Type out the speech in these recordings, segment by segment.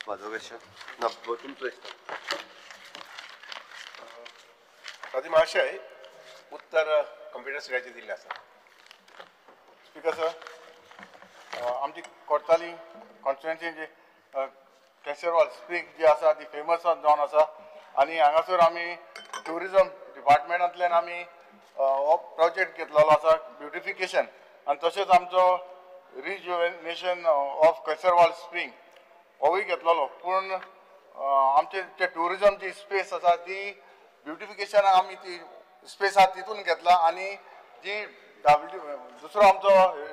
म्हाजो क्वेश्चन ना, तुमचो दिसता. स्वाती महाशय, उत्तर कंप्युटर सिराचेर दिल्लें आसा. स्पीकर सर, आमची कोर्ताली कॉन्स्टिट्युएन्सी जी केसरवाल स्प्रींग जी आसा ती फेमस जावन आसा आनी हांगासर आमी ट्युरिजम डिपार्टमेंटांतल्यान आमी हो प्रोजेक्ट घेतलेलो आसा ब्युटिफिकेशन आनी तशेंच आमचो रिज्युवेनेशन ऑफ केसरवाल स्प्रींग होवूय घेतलेलो. पूण आमचे जे ट्युरिजमची स्पेस आसा ती ब्युटिफिकेशन आमी ती स्पेस आसा तितून घेतला आनी जी डब्ल्यू दुसरो आमचो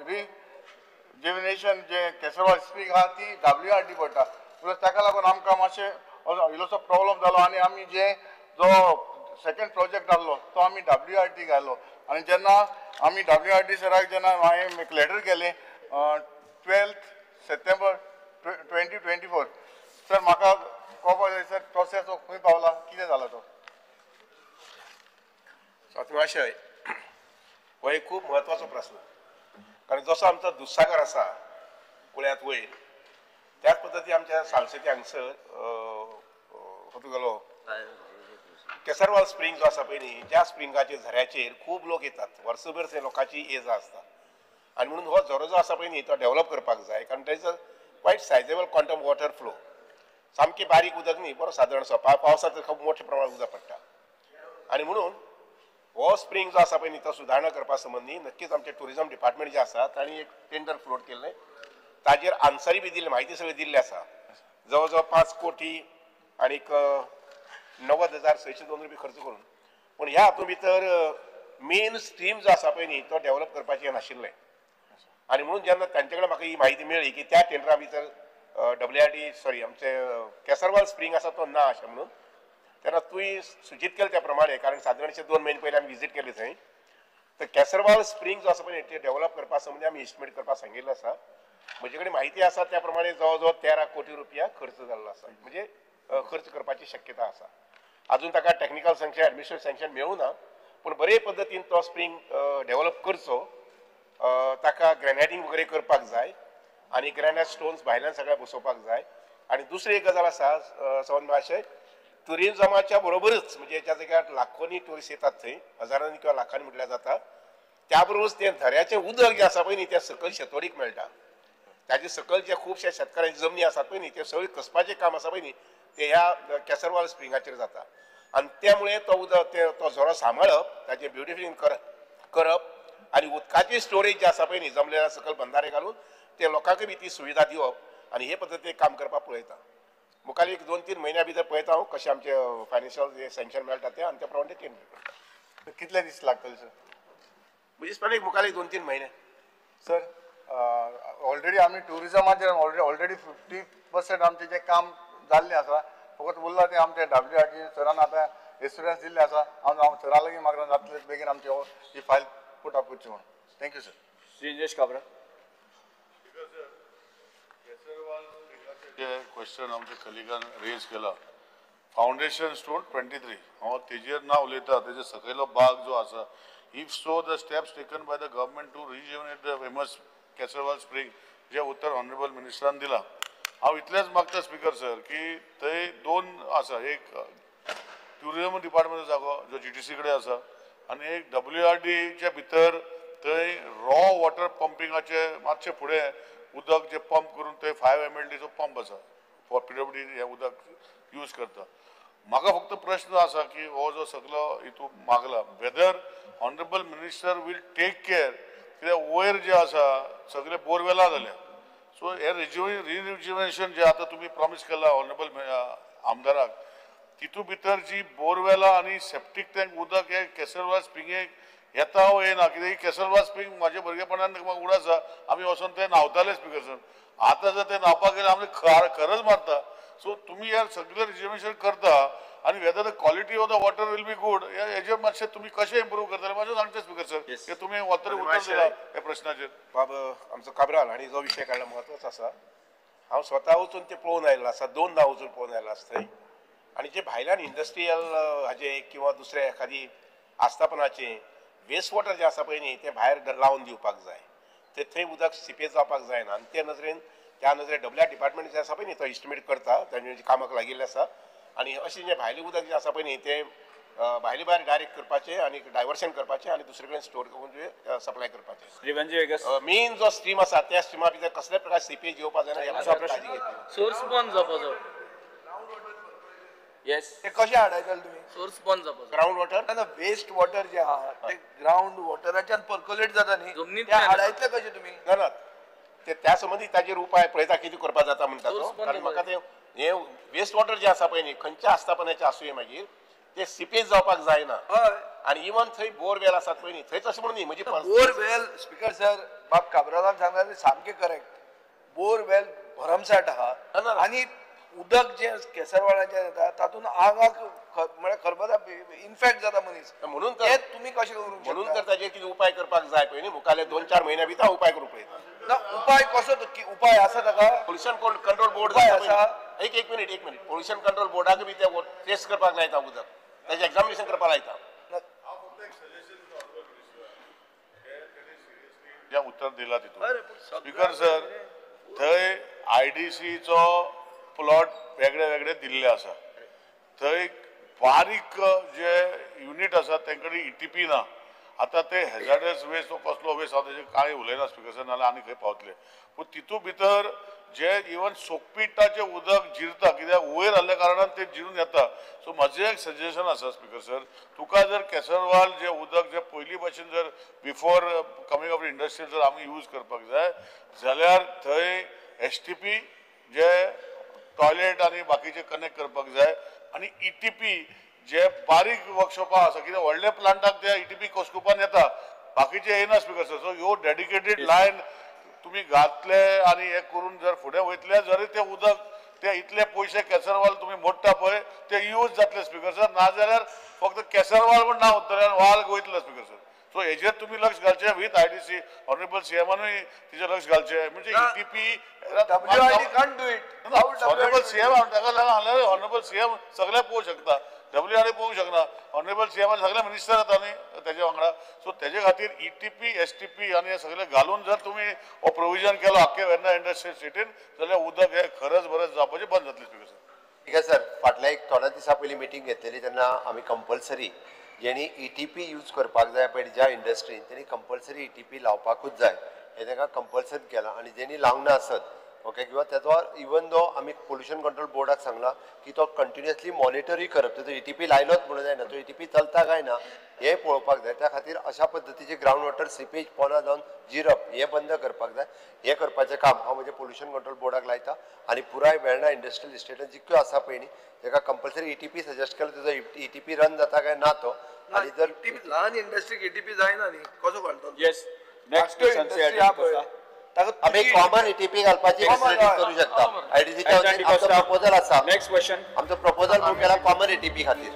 रिज्युवेनेशन जे केसरवाल स्प्रींग आसा ती डब्ल्यू आर डी पडटा. प्लस ताका लागून आमकां मातशें इल्लोसो प्रॉब्लम जालो आनी आमी जे जो सेकंड प्रोजेक्ट आहलो तो आमी डब्ल्यू आर डी घालो आनी जेन्ना आमी डब्ल्यू आर डी सराक जेन्ना हांवें एक लेटर केलें 12 सप्टेंबर 2024, सर म्हाका कळपाक जाय सर प्रोसेस हो खंय पावला, कितें जाला तो. स्वाती महाशय, हो एक खूब म्हत्वाचो प्रस्न, कारण जसो आमचो दुधसागर आसा कुळ्यांत वयर, त्याच पद्दती आमच्या सालसेती हांगसर हो तुगेलो केसरवाल स्प्रींग जो आसा पळय न्ही, ज्या स्प्रिंगाचेर झऱ्याचेर खूब लोक येतात, वर्सभर थंय लोकांची ये जा आसता आनी म्हणून हो झरो जो आसा पळय न्ही तो डेवलप करपाक जाय, कारण तेजो quite sizeable quantum water flow, सामकी बारीक उदक न्ही, बरो सादारण सो पावसांत खूब मोठ्या प्रमाणात उदक पडटा आनी म्हणून हो स्प्रींग जो आसा पळय न्ही तो सुदारणा करपा संबंदी नक्कीच आमचे ट्युरिजम डिपार्टमेंट जे आसा तांणी एक टेंडर फ्लोट केल्लें, ताजेर आन्सरी बी दिल्ली, म्हायती सगळी दिल्ली आसा. जवळ जवळ 5 कोटी आनीक 90,602 रुपया खर्च करून, पूण ह्या हातूंत भितर मेन स्ट्रीम जो आसा पळय न्ही तो डेवलप करपाचें नाशिल्लें आनी म्हणून जेन्ना तांचे कडेन म्हाका ही म्हायती मेळ्ळी की त्या टेंडरा भितर डब्ल्यू आर डी सॉरी आमचे केसरवाल स्प्रींग आसा तो ना अशें म्हणून, तेन्ना तुवें सुचीत केलें त्या प्रमाणे, कारण सादारणशे 2 म्हयने पयलीं आमी विजीट केली थंय, तर केसरवाल स्प्रींग जो आसा पळय ते डेवलप करपा संबंदी आमी एस्टिमेट करपाक सांगिल्लें आसा. म्हजे कडेन म्हायती आसा त्या प्रमाणे जवळ जवळ 13 कोटी रुपया खर्च जाल्लो आसा, म्हणजे खर्च करपाची शक्यता आसा. अजून ताका टॅक्निकल सँक्शन एडमिनिस्ट्रेटिव्ह सँक्शन मेळूं ना, पूण बरे पद्दतीन तो स्प्रींग डेवलप करचो, ताका ग्रॅनायटींग वगैरे करपाक जाय आनी ग्रॅनायट स्टोन्स भायल्यान सगळ्या बसोवपाक जाय. आनी दुसरी एक गजाल आसा सवन महाशय, ट्युरिजमाच्या बरोबरच म्हणजे ज्या जाग्यार लाखोंनी ट्युरिस्ट येतात थंय, हजारांनी किंवा लाखांनी म्हटल्यार जाता, त्या बरोबरच तें झऱ्याचें उदक जें आसा पळय न्ही तें सकयल शेतवडीक मेळटा. ताजे सकयल जे खुबशे शेतकारांची जमनी आसात पळय न्ही ते सगळें कसपाचें काम आसा पळय न्ही ते ह्या केसरवाल स्प्रिंगाचेर जाता आनी त्यामुळे तो उदक तो झरो सांबाळप, ताचें ब्युटिफिकेशन करप आनी उदकाची स्टोरेज जे आसा पळय न्ही जमलेल्या सकयल बंधारे घालून ते लोकांकय बी ती सुविधा दिवप आनी हे पद्दतीन काम करपाक पळयता. मुखार एक 2-3 म्हयन्या भितर पळयता हांव कशें आमचें फायनान्शियल जे सँक्शन मेळटा तें आनी त्या प्रमाणे ते टेंडर करता. कितले दीस लागतले सर? म्हणजे एक मुखार एक 2-3 म्हयने सर. ऑलरेडी आमी ट्युरिजमाचेर ऑलरेडी 50% आमचें जें काम जाल्लें आसा, फकत उरलां तें आमचें डब्ल्यू आर टी सरान आतां एश्युरन्स दिल्लें आसा. हांव सरा लागीं मागता जातलें बेगीन आमची ही फायल पुट अप करची म्हणून. Thank you sir. Shri Cabral. J question आमच्या कलिगान रेज केला, फावंडेशन स्टोन 23, हांव तेजेर ना उलयता, तेजे सकयलो भाग जो आसा, if so the steps taken by the government to rejuvenate the famous Kesarval spring जे उत्तर ऑनरेबल मिनिस्टरान दिलां. हांव इतलेंच मागता स्पीकर सर की थंय 2 आसा, एक ट्युरिजम डिपार्टमेंटाचो जागो जो जी टी सी कडेन आसा आनी एक डब्ल्यू आर डीच्या भितर थंय रॉ वॉटर पंपिंगाचे मातशें फुडें उदक जे पंप करून थंय 5 MLD चो पंप आसा फॉर पी डब्ल्यू डी हें उदक यूज करता. म्हाका फक्त प्रश्न आसा की हो जो सगलो हितून मागला, whether honourable minister will take care, कित्याक वयर जे आसा सगळे बोरवेलां जाल्या, सो हे रिज्युवेशन जे आतां तुमी प्रॉमीस केला ऑनरेबल आमदाराक, तितू भितर जी बोरवेलां आनी सेप्टीक टँक उदक हे केसरवाल स्प्रिंगेक येता वो येना, कित्याक केसरवाल स्प्रींग म्हाज्या भुरगेपणान म्हाका उडास आसा, आमी वचोन ते न्हांवताले स्पिकर सर. आतां जर ते न्हांवपाक गेले आमचे खरच मारता. सो तुमी ह्या सगळें रिजर्वेशन करता आनी whether the quality of the water will be good हेजेर मातशें तुमी कशें इम्प्रूव करतले मातशें सांगचें स्पिकर सर, की तुमी ऑलरेडी उत्तर दिलां ह्या प्रश्नाचेर. बाब आमचो काब्राल हांणी जो विशय काडला म्हत्वाचो आसा. हांव स्वता वचून ते पळोवन आयिल्लो आसा, 2दा वचून पळोवन आयिल्लो आसा थंय. आनी जे भायल्यान इंडस्ट्रियल हाजे किंवा दुसरे एखादी आस्थापनाचें वेस्ट वॉटर जें आसा पळय न्ही तें भायर लावन दिवपाक जाय, ते थंय उदक सिपेज जावपाक जायना. आनी ते नदरेन त्या नदरेन डब्ल्यू डिपार्टमेंट जे आसा पळय न्ही तो इस्टिमेट करता, तांचे कामाक लागिल्लें आसा. आनी अशें जें भायलें उदक जें आसा पळय न्ही तें भायले भायर डायरेक्ट करपाचें आनी डायवर्शन करपाचें आनी दुसरे कडेन स्टोर करून सप्लाय करपाचें. मेन जो स्ट्रीम आसा त्या स्ट्रिमा भितर कसले प्रकार सीपेज येवपा जायना ह्या काळजी घेतली. सोर्स बंद जावपाचो. येस, ते कशें हाडायतले तुमी? सोर्स बंद जावपाचो. ग्रावंड वॉटर वेस्ट वॉटर जे आहा ते ग्रावंड वॉटराच्यान पर्कोलेट जाता न्ही, ते हाडायतले कशें तुमी? ना ना, ते त्या संबंदी ताजेर उपाय पळयता कितें करपाक जाता म्हणटा तो. कारण म्हाका ते हे वेस्ट वॉटर जे आसा पळय न्ही खंयच्या आस्थापनाचें आसूं मागीर ते सिपेज जावपाक जायना. आनी इवन थंय बोरवेल आसात पळय न्ही थंयच अशें म्हणून न्ही म्हणजे बोरवेल स्पीकर सर बाब काब्रालान सांगला सामकें करेक्ट. बोरवेल भरमसाठ आहा आनी उदक जें केसरवाडाचें येता तातूंत आंगाक म्हळ्यार खरबता, इन्फेक्ट जाता मनीस. म्हणून ते तुमी कशें करूंक म्हणून तर ताजेर कितें उपाय करपाक जाय पळय न्ही, मुखाल्ले 2-4 म्हयन्या भितर उपाय करूंक पळयता. ना उपाय कसो? उपाय आसा ताका? पोल्युशन कंट्रोल बोर्ड आसा. एक मिनिट एक मिनिट. पोल्युशन कंट्रोल बोर्डाक बी ते टेस्ट करपाक लायता उदक, ताजें एग्जामिनेशन करपाक लायता. उत्तर दिला तितून स्पीकर सर, थंय आयडीसीचो प्लॉट वेगळे वेगळे दिल्ले आसा. थंय बारीक जे युनीट आसा तेंकडे ईटीपी ना. आतां ते हेजार्डस वेस्ट कसलो वेस्ट आसा तेजेर कांय उलयना स्पीकर सर, नाल्यार आनी खंय पावतले. पूण तितू भितर जे इवन सोकपिठाचें उदक जिरता कित्याक वयर आसल्या कारणान तें जिरून येता. सो म्हजें एक सजेशन आसा स्पीकर सर, तुका जर केसरवाल जें उदक जें पयलीं भशेन जर बिफोर कमींग ऑफ इंडस्ट्री जर आमी यूज करपाक जाय जाल्यार थंय एसटीपी जे टॉयलेट आनी बाकीचे कनेक्ट करपाक जाय आनी ईटीपी जे बारीक वर्कशॉपां आसा कित्याक व्हडले प्लांटाक ते ईटीपी कोसकुपान येता, बाकीचे येना स्पीकर सर. सो ह्यो डेडिकेटेड लायन तुमी घातले आनी हे करून जर फुडें वयतले जरी ते उदक ते इतले पयशे केसरवाल तुमी मोडटा पळय ते यूज जातले स्पीकर सर. नाजाल्यार फक्त केसरवाल म्हण ना उरतले आनी वाल वयतले स्पीकर सर. सो हेजेर तुमी लक्ष घालचें विथ आयडीसी. ऑनरेबल सीएमानूय तिचेर लक्ष घालचें. म्हणजे ईटीपी ऑनरेबल सीएम ताका लागून ऑनरेबल सीएम सगळें पळोवंक शकता, डब्ल्यूआरडी पळोवंक शकना. ऑनरेबल सीएमान सगळे मिनिस्टर येता न्ही तेजे वांगडा. सो तेजे खातीर ईटीपी एसटीपी आनी हे सगळे घालून जर तुमी हो प्रोविजन केलो आख्खे वेर्ना इंडस्ट्रियल सिटीन जाल्यार उदक हे खरंच बरें जावपाचें बंद जातलें स्पीकर सर. ठीक आहे सर, फाटल्या एक थोड्या दिसां पयलीं मिटींग घेतलेली तेन्ना आमी कंपल्सरी जेणी ईटीपी यूज करपाक जाय पळय ज्या इंडस्ट्रीन तेणी कंपल्सरी ईटीपी लावपाकूच जाय हें तांकां कंपल्सरी केलां. आनी जेणी लावंक ना आसत ओके किंवा तेजो इवन दो आमी पोल्युशन कंट्रोल बोर्डाक सांगलां की तो कंटिन्युअसली मॉनिटरूय करप, तेजो ईटीपी लायलोच म्हणून जायना, तो ईटीपी चलता काय ना हें पळोवपाक जाय. त्या खातीर अशा पद्दतीचे ग्रावंड वॉटर सिपेज पोना जावन जिरप हें बंद करपाक जाय. हें करपाचें काम हांव म्हजें पोल्युशन कंट्रोल बोर्डाक लायता आनी पुराय वेर्णा इंडस्ट्रियल इस्टेटान जितक्यो आसा पळय न्ही ताका कंपल्सरी ईटीपी सजेस्ट केलो, तेजो ईटीपी रन जाता काय ना तो. आनी जर ल्हान इंडस्ट्रीक ईटीपी जायना न्ही कसो कळटलो? येस, नेक्स्ट आमी कॉमन ईटीपी घालपाची करू शकता. आयडीसीच्या वतीन आमचो प्रपोजल आसा. नेक्स्ट क्वेश्चन, आमचो प्रपोजल मूव केला कॉमन ईटीपी खातीर.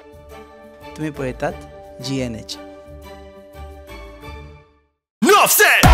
तुम्ही पळयतात GNH. Nuff said.